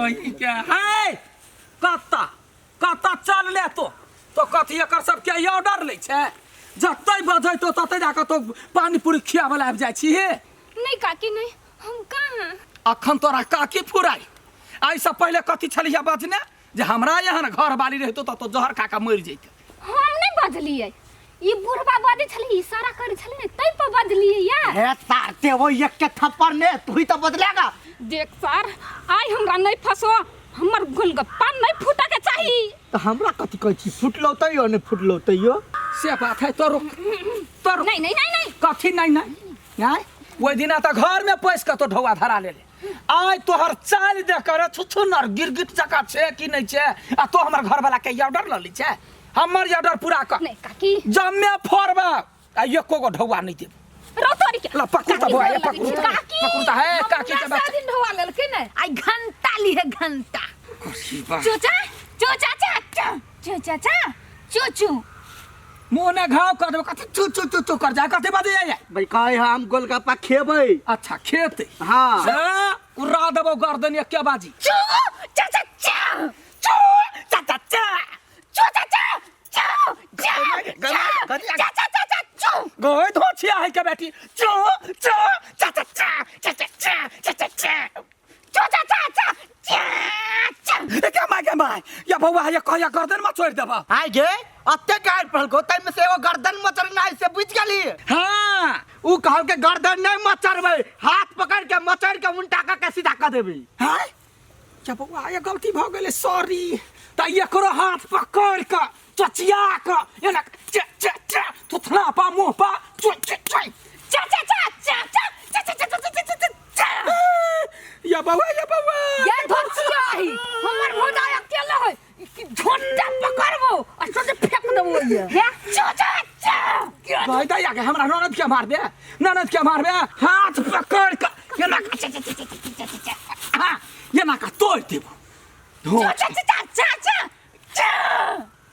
कहीं के है कत्ता कत्ता चल ले तो तो कथी एकर सबके ऑर्डर लै छै जते बजैतो तते जाकऽ तो पानी पूरी खियाबऽ लए आबि जाइ छी हे। नहीं काकी नहीं, हम कहाँ। अखन तोरा काकी फुराई। एहिसँ पहिले कथी छलियै बजने जे हमरा यहाँ घर बाली रहितो तऽ तो जहर खा कऽ मरि जैते। हम नहीं बजलियै, ई बुढ़बा बजै छलै, इशारा करै छलै ने, तै पर बजलियै या। हे सार ते वो एक के थप्पड़ ने तू ही तो बदलेगा। देख सर, आइ हमरा नहीं फसो, हमर गोलगप्पा नहीं फूटे के चाही। तो हमरा कथी कहै छी, फुटलौ तैयो नहीं फुटलौ तैयो। से बात है तो रुक, तो रुक। नहीं, नहीं, नहीं, नहीं। कथी नहीं, नहीं? आँय? ओहि दिना तऽ घर में पैस कऽ तो ढौआ धरा लेले। आइ तोहर चालि देख कर छुछुनर गिरगिट जकाँ छै कि नहि छै, आ तो हमर घरवाला के ऑर्डर लऽ लै छै। हमर ऑर्डर पूरा कर। नहीं काकी। जम्मे फोड़बा आ एको गो ढौआ नहीं देब। रौ तोरी के। ला पकड़ू त काकी बौआ, गोर पकड़ू लगै त। छी, काकी। पकड़ू त, हे, काकी के हमरा बच्चा। दिन ढौआ लेलकै ने, आइ घंटा लीहे घंटा। कुर्सी पर। चोचा, चोचा, चाचा, चोचा, चा, चोचू। मुँह ने घाव कर देबो, कथी चू चू चू चू कर जा, कथी बाजै जाय? भाई कहे हम गोलगप्पा खेबै। अच्छा खेतै। हाँ। से उड़ा देबो गर्दन एके बाजी। चू, चाचा, चा। चू, चाचा, चा। चू, चाचा, चू, चा, चा, चाचा, चाचा, चू। गई धोछिया है के बेटी। चू, चू, चाचा, चा, चाचा, चा, चाचा, चा। चू, चाचा, चा, चा, चा। ए, के my, के my. या बौआ, ये कहिया गर्दन में छोड़ि देबा। आइ गे, अते गारि पड़लको, ताहिमे से एगो गर्दन मचरनाइ से बुझि गेली। हाँ। उ कहलकै गर्दन नहि मचरबै, हाथ पकड़ि के मचरि के उल्टा कऽ के सीधा कऽ देबै। हाँ? या बौआ, ये गलती भऽ गेलै, सॉरी। तऽ एकरो हाथ पकड़ि कऽ चचिया कऽ एना चे चे चे थुथना पा मुँह पा चु चु चु। चा, चा, चा, चा, चा, चा, चा, चा, चा, चा, चा, चा, चा। या बौआ, या बौआ। ये धोचिया है, हमर भौजा अकेले है, कि झोंटा पकड़बो आ सोझे फेंक देबो ये। हे? चा, चा, चा। भाई दैया के हमरा ननद के मारबे, ननद के मारबे, हाथ पकड़ कऽ एना कऽ चा, चा, चा, चा, चा, चा, चा, हाँ, एना कऽ तोड़ि देबो। चा, चा, चा, चा, चा, चा, चा।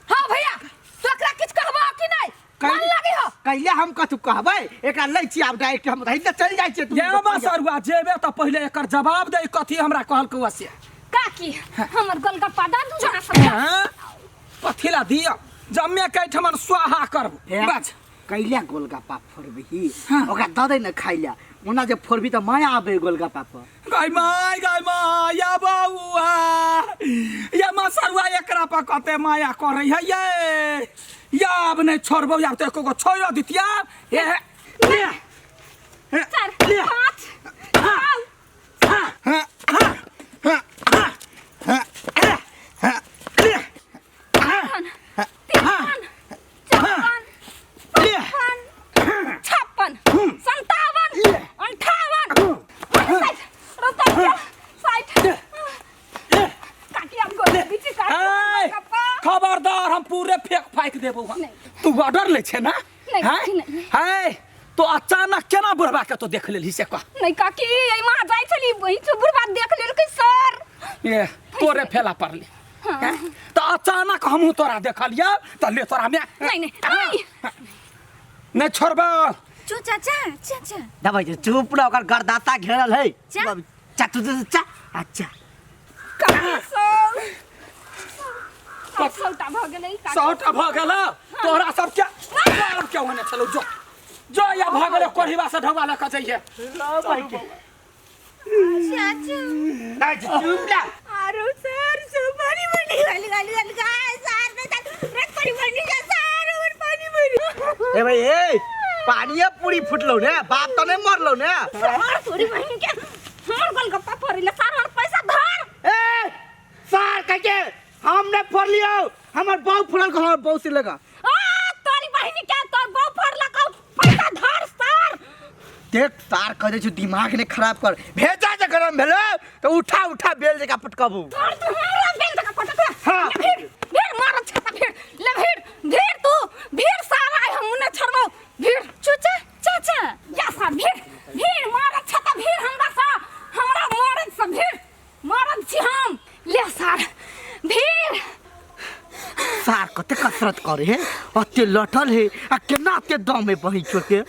हाँ भैया, तू एकरा किछु कहबो कि नहि? मन लागे हो। कैले हम कथु कहबै, एकरा लै छी आब डायरेक्ट हम रहि तऽ चलि जाइ छियै। ये मसरुआ जेबे तऽ पहिले एकर जवाब दे, कथी हमरा कहलकौ से। काकी, हमर गोलगप्पा दऽ दू अहाँ सब। हाँ? कथी ला दिअ, जम्मे के एहिठमन स्वाहा करबो। हे? बस। कैले गोलगप्पा फोड़बिही? हाँ। ओकरा दऽ दे ने खाइ लए, ओना जे फोड़बी तऽ माया आबे गोलगप्पा पर। गाय my, गाय my, या बौआ, या मसरुआ एकरा पर कते माया करै है ये। या आब नहि छोड़बौ, आब तऽ एको गो छोड़ि दितिया। हे, हे, हे, चार, ले। पाँच, हाँ, हाँ, हाँ, हाँ, हाँ, हाँ, हाँ, हाँ, ले। तीन, चौवन, ले। पचपन, 56, 57, 58, 59, 60, 60। काकी, आब गोर लगै छी, काकी, ऐ, गोलगप्पा। खबरदार, हम पूरे फेंक फाइक देबौ हम। नहीं। तू ऑर्डर लै छै ना? नहीं, हैं? काकी, नहीं। हैं? तो अचानक केना बुढ़बा के तो देख लेलही से कह। नहीं काकी, एहिमे जाइ छली, वही से बुढ़बा देख लेलकै सर। ए, तोरे फेला पड़ले। हाँ। हैं? तो अचानक हमहूँ तोरा देखलियै तऽ ले तोरा में। नहीं, नहीं, नहीं। नहीं छोड़बौ। चू चाचा, चाचा। दबाई जे चुप रह, ओकर गरदाता घेरल है। चा। चा, तू, तू, चा। अच्छा। काकी, सौ। आब सौटा भऽ गेलै काकी। सौटा भऽ गेल तोरा सबके। सब के होने छलौ, जो जो या भऽ गेलै कोढ़ीबा से ढौआ लऽ कऽ जइहे। चाचू। नहीं, चुप रह। आरो सर, सो पानी बनी, गाली, गाली, गाली, गाली, सर, मैं सर, मैं पानी बनी, जा, सर, और पानी बनी। ए भाई, ए, पानिये पूरी फुटलौ ने, बाप तो नहीं मरलौ ने। सर, थोड़ी बहिन के हमर गोलगप्पा फोड़िले, सर, हमर पैसा धर। ए, सर, कह के, हम नहीं फोड़लियौ, हमर बहू फोड़ल, हमर बहू से लगा। आ, तोरी बहिनी के तोर बहू फोड़लकौ, पैसा धर, सर। देख सार कह दे छु, दिमाग ने खराब कर, भेजा जे गरम भेलो तो उठा उठा बेल जका पटकबू। तोर तू हमरा बेल जका पटकबे। हाँ। ले भीड़, भीड़ मार छता भीड़, ले भीड़, भीड़ तू, भीड़ सार आइ हम ने छोड़बौ, भीड़। चचा, चाचा। या सार भीड़, भीड़ मार छता भीड़ हमरा सा, हमरा मारत से भीड़, मारत छी हम। ले सार, भीड़। सार कते कसरत करे हे, अते लटल हे आ केना अते दम है बही चोके।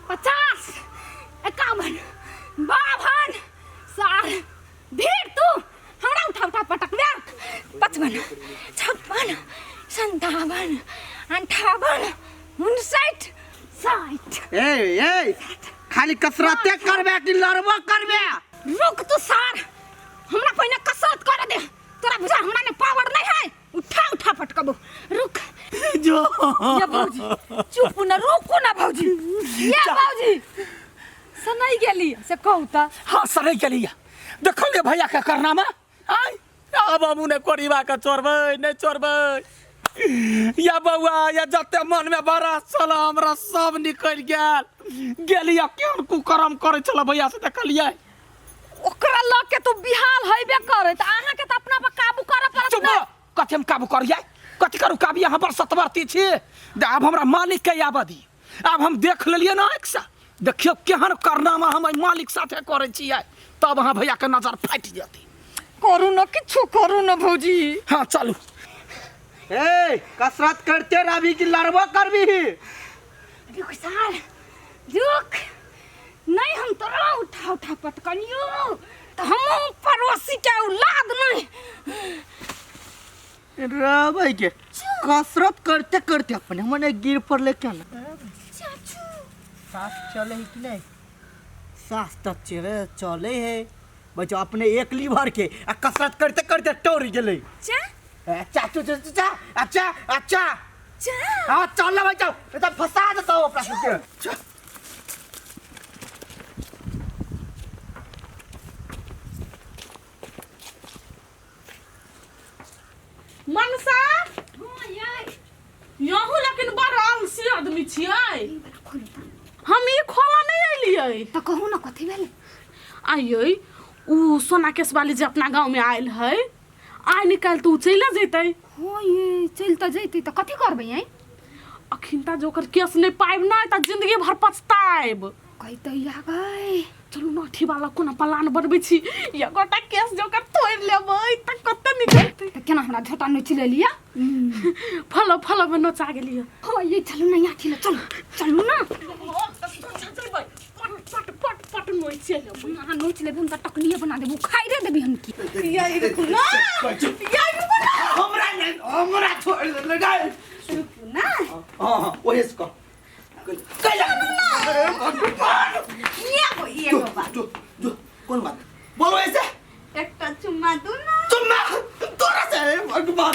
50, 51, 52, सार। 55 56 57 58 59 60। ए ए, खाली कसरते करबे कि लड़बो करबे? रुक तू सार, हमरा पहिने कसरत कर दे। तोरा बुझा हमरा ने पावर नहीं है, उठा उठा पटकबो। रुक जो ये भौजी, चुप न, रुकू ना भौजी। ये भौजी सनाई गेली से कहू त। हाँ सरै गेली। देखल भैया के करनामा। आय आब हमहूँ नहि कोरिबा के चोरबै, नहि चोरबै। या बौआ, या जते मन में बड़ा छल हमरा सब निकलि गेल। गेली आ केहन कुकर्म करै छल भैया से देखलियै। ओकरा लग के तू बिहाल हेबे करे त अहाँ के त अपना पर काबू करऽ पड़त। चुप। ने कथी हम काबू करियै? कथी करू काबू? अहाँ बड़ सतवर्ती छी। आब हमरा मालिक के आबऽ दी। आब हम देख लेलियै ने आँखिसँ, देखियौ केहन करनामा हम एहि मालिक साथे करै छियै, तब अहाँ भैया के नजर फाटि जेतै। करू न, किछु करू न भौजी। हाँ चलू। ए, कसरत करते रहबी कि लड़बो करबी? रुक साल, रुक। नहीं हम तोरा उठा उठा पटकनियो त हम पड़ोसी के औलाद नहीं। रे के कसरत करते करते अपने मने गिर पड़ले क्या ना। चाचू, सास चले है कि नहीं? सास तो चले चले है बच्चा अपने एक लीवर के आ कसरत करते करते टोर गेलै। चा। ए, चाचू चाचू चा। अच्छा अच्छा। चा। हाँ चल ना बच्चा, एकदम फंसा देता हूँ अपना सबके। मनसा, यहू लेकिन बड़ आलसी आदमी छियै। हम ई खोला नहीं अयलियै। तऽ कहू ने कथी भेलै? आइयै, उ सोना केस वाली जे अपना गाँव में आयल है, आइ निकालि तऽ उ चलि जेतै। हाँ ये चलि तऽ जैतै, तऽ कथी करबै? आइ अखिनता जे ओकर केस नहि पाबि नहि तऽ जिंदगी भर पछतायब। कहतै या गई। चलू न, अथी वाला कोनो प्लान बनबै छी। एगोटा केस जे ओकर तोड़ि लेबै तऽ कते नीक हेतै। तऽ केना हमरा झोटा नोचि लेलियै? फलो फलो में नोचा गेलियै। हाँ ये चलू ना, यहाँ ठीक, चलू चलू ना। पट पट पट पट नोचि लेबै। अहाँ नोचि लेबै, हम तऽ टकलिए बना देबू, खाइरे देबी हम की। या रुकू ना, या रुकू ना। हमरा नहीं, हमरा छोड़ दे ले। रुकू ना। हाँ हाँ, वही से कह कैला। एगो एगो बात। जो जो, कौन बात बोलो ऐसे? एकटा चुम्मा दू ना। चुम्मा तोरा से? भगवान,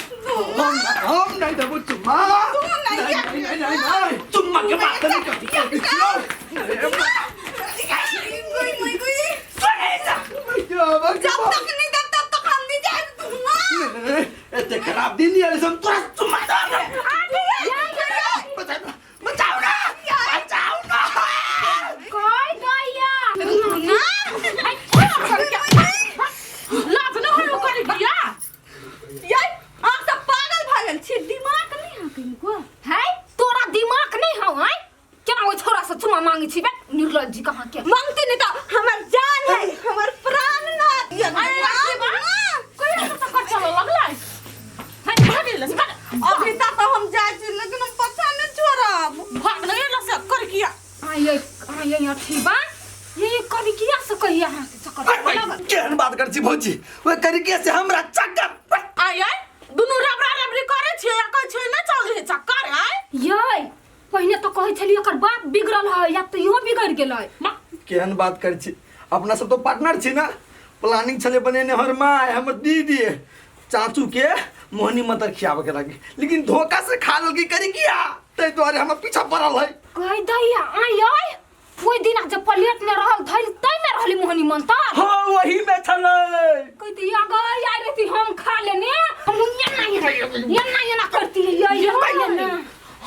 हम नहीं देबो चुम्मा। नहीं, नहीं नहीं नहीं नहीं, चुम्मा के बात नहीं करती। जब तक नहीं दब तब तक हम नहीं जाए दूंगा। एते खराब दिन नहीं आले, तोरा चुम्मा दे। बचाओ बचाओ ना, बचाओ ना। कहि दैया। ना। लाज नहि होइयो करी बिया। यार अहाँ सब पागल भऽ गेल छी, दिमाग नहीं है किनको है तोरा दिमाग नहीं हौ? आय केना ओइ छोरा से चुमा मांगे छी बे निर्लज्जी कहाँ के? मांगती नहीं तो हमर जान है, हमर प्राण ना। अरे कहिया से चक्कर चलऽ लगलै? भाग गेलै से भाग। अभी तक तो हम जाइ छी, लेकिन हम पछा नहीं छोड़ब। भाग नहि एला से कर किया? आय आय अथी बा ये कभी किया से कहिया अहाँ के चक्कर लगल? केहन बात कर छी भौजी? ओए करिके से हमरा चक्कर। आय आय, दुनू रबरा रबरी करै छियै आ कहै छियै नहि चलै है चक्कर। आय यै, पहिने तऽ कहै छलियै एकर बाप बिगड़ल है, आब तऽ इहो बिगड़ गेलै। केहन बात कर छी? अपना सब तो पार्टनर छी ना। प्लानिंग छले बनेने हमर माय, हमर दीदी, चाचू के मोहनी मंत्र खियाबे के लागी, लेकिन धोखा से खा लेलकी करिकिया, ताहि दुआरे हमरा पीछा पड़ल है। कहि दैया। आय आय, ओहि दिना जे प्लेट में रहल धैल तै में रहली मोहनी मंतर? हाँ वही में छलै। कहि दैया गई, आइ रहती हम खा लेने, हम एना एना एना एना करती ये ये ना।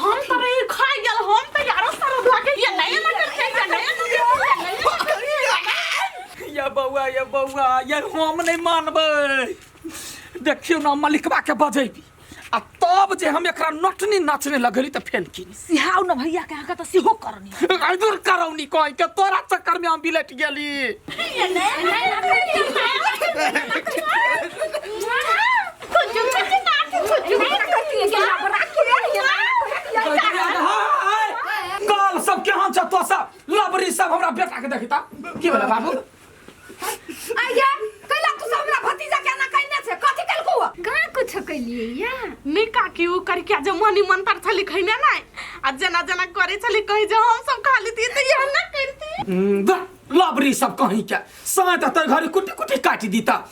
हम तऽ रही खाइ गेल, हम तऽ यारो सारा धोआ के ये नहीं ना करते, ये नहीं ना करते। या बौआ, या बौआ, ये हम नहीं मानबै। देखियौ ने, मलिकबा के बजेबी आ तब जे हम एकरा नटनी नाचने लगली तऽ फेन की सिहाउ न भैया के, अहाँके तऽ सेहो करनी। दूर करौनी कहि के तोरा चक्कर में हम बिलट गेली। गाल सब केहन छ तो सब लबरी सब? हमरा बेटा के देखी ता की भेलै बाबू? आइया कैला तू सब हमरा भतीजा के एना कहने छै? कथी केलकौ? कहाँ कुछ कैलियै या नहीं काकी उ करिकिया जे मनी मंतर छली खैने नहीं आ जेना जेना करे छली कही जे हम सब खा लेती त यह ना करती लबरी सब कहीं के समय त तोर घरे कुटी कुटी काटि दीता।